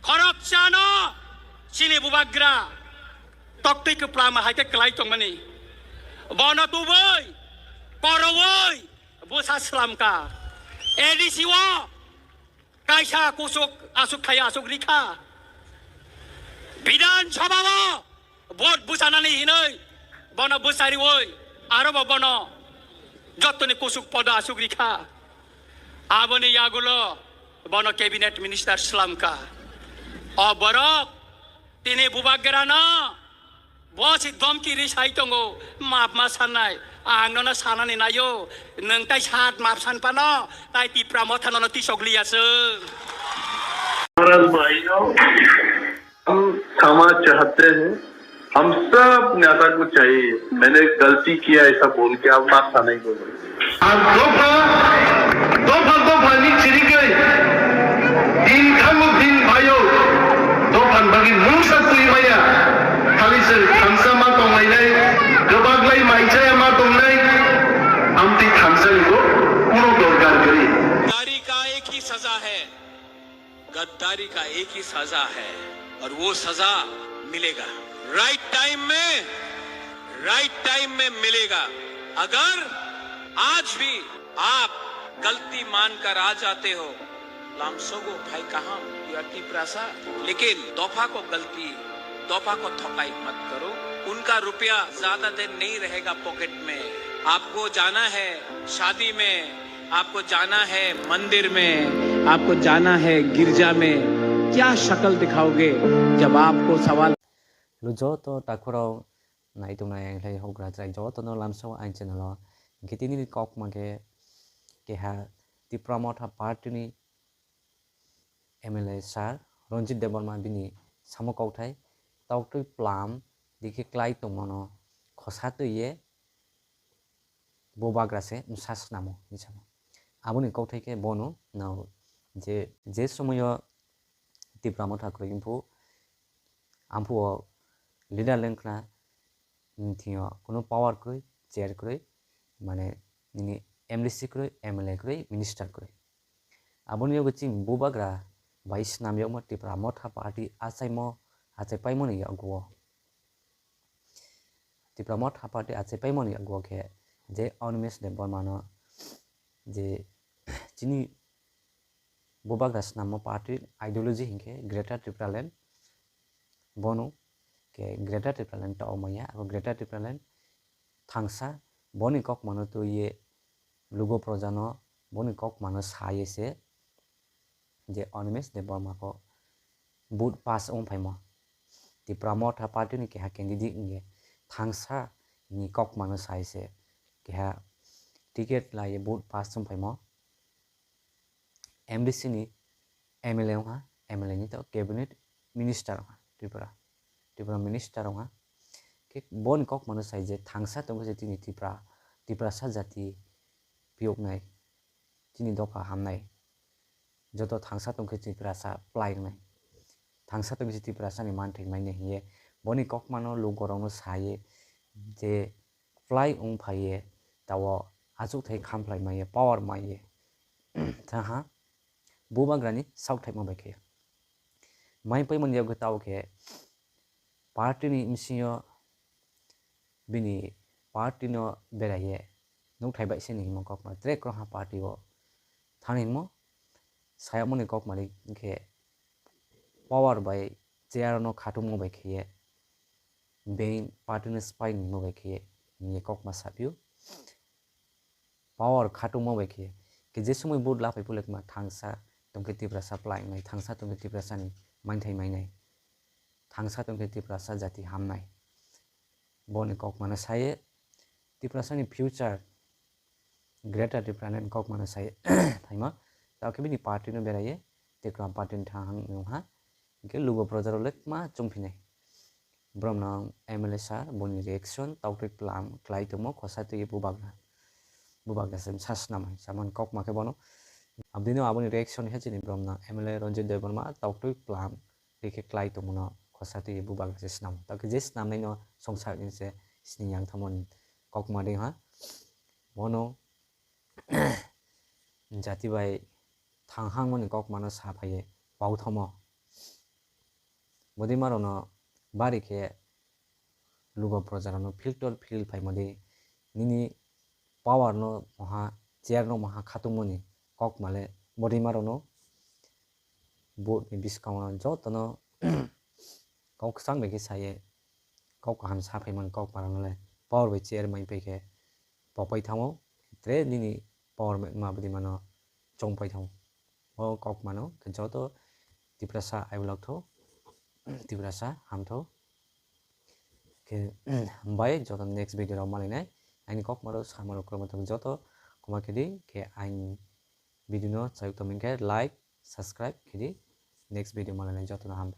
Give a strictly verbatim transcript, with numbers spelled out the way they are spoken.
Khoroksano chini bubagra toktwi kwplama hai khe kwlai tongmani. Bono tubui, korowui, bwsa swlamkha. A D C o kaisa kusuk asuk khai asuk rikha. Bidhan Sabha o vote bwchanani hinwi bono bwchariwi arobo bono jottoni kusuk podo asuk rikha. Aboni yagulo bono cabinet minister swlamkha. O borok tini bubagrano bo si domki ri sai tongo, map ma sanai. Ang nono sanani naio, nwng tai sat map san pano, tai Tipra Motha nono tisok liya se. महाराज भाइयों, हम क्षमा चाहते हैं, हम सब नेता को चाहिए, मैंने गलती किया ऐसा बोल के आप माफ नहीं बोलो। Ang dopha, dopha, dopha ni chirigwi, din khango din bayo, dopha ni bagwi mungsa twi maya, khali se thansa ma tonglainai, kwbaglai mai chaya ma tongnai, amtwi thansa ni bo kuno dorkar kwrwi. गद्दारी का एक ही सजा है, गद्दारी का एक ही सजा है और वो सजा मिलेगा, राइट टाइम में, राइट टाइम में मिलेगा। अगर आज भी आप गलती मानकर आ जाते हो, lamsogo phai kaham, you are Tiprasa, लेकिन दोफा को गलती, दोफा को थकाई मत करो। उनका रुपया ज्यादा देर नहीं रहेगा पॉकेट में। आपको जाना है शादी में, आपको जाना है मंदिर में, आपको जाना है गिरजा में, क्या शक्ल दिखाओगे जब आपको सवाल Lo joto takhorok nai tongnai ang khlai hokra chwrai jotono lamsao ang channel o. Hwnkhe tini ni kok ma khe keha Tipra Motha Party ni M L A sir Ranjit Debbarma bini samo kokthai toktwi plam dikhe klai tongmano khosa twiye bubagra se bwsa snamo hinwi samo. Aboni kokthai khe bono nao je, je somoyo Tipra Motha kwrwi wngphu, amphuo leader lengkhna thio kuno power kwrwi, chair kwrwi, mane nini M D C kwrwi, M L A kwrwi, minister kwrwi. Aboni yago chini bubagra bai snamyakma Tipra Motha Party achaimo, achai paimoni yago. Tipra Motha Party achai paimani yago khe je Animesh Debbarmano je chini bubagra snammo party ideology hinkhe Greater Tipraland, bono khe Greater Tipraland tao maya, abo Greater Tipraland thangsa boni kok mano twiye lugo projano boni kok mano saye se je Animesh Debbarma ko vote pass wng phaimo. Tipra Motha Party ni keha candidate wngye thangsa ni kok mano sai se keha ticket lai vote pass wng phaimo. M D C ni M L A wngha, M L A ni to cabinet minister wngha Tripura. Tripura minister wngha. Khe boni kok mano sai je thangsa tongkhe je tini Tipra, Tiprasa jati phiyoknai. Chini dopha hamnai. Joto thangsa tongkhe Tiprasa phlai wngnai. Thangsa tongkhe Tiprasani manthai mainai hiye. Boni kokmano lukorokno saye je phlai wng phaiye tao achukthai khamplai maiye, power maiye. Thaha bubagrani sakthaima bai khe. Mai paimani yago tao khe party ni bisingo bini party no beraiye nukthai bai se ni himo kokma track roha party o thani himo sayamoni kokmari khe power bai chair no khatummo bai khe ye bein party no spy nimo bai khe ye kokma sapio. Power khatungma bai khe, khe je somoi vote laphai pulekma thangsa tongkhe Tiprasa phlai wngnai, thangsa tongkhe Tiprasani manthai mainai, thangsa tongkhe Tiprasa jati hamnai. Boni kokmano saye Tiprasani future Greater Tipraland kokmano saye phaima. Tao khe bini party no beraye Tikram party ni thang wngha. Hingke lugo proja rok le ma chongphinai. Borok no M L A sir boni reaction tautroi plam klai tongmo khosa twi bubagra. Bubagra se sa snamai saman kok ma khe bono. Abdino aboni reaction he chini borok no M L A Ranjit Debbarma tautroi plam twi khe klai tongmo no khosa twi bubagra se snam. Tao khe je snamnai no songsa ni se sini yang thangmani kok ma de ha. Bono jati bai thang hangmani kok mano sa phaiye pauthomo. Bodima rokno bari khe lugo proja rokno filter feel phaimadi, nini power no moha, chair no moha khatungmani kok male bodima rokno vote ni biskango jotono kok kwchang bai khe saye, kok kaham sa phaiman kok ma rokno le power bai chair mai pai khe popai thango, tre nini power ma bwdwi mano chongpai thango. O kok mano khe joto Tiprasa I love tho, Tiprasa hamtho. Khe bai joto next video rok malainai. Aini kok maro samaro kromo tong joto koma kedi khe aini video no chayuk tongmani khe like, subscribe kedi next video malainai joto no ham.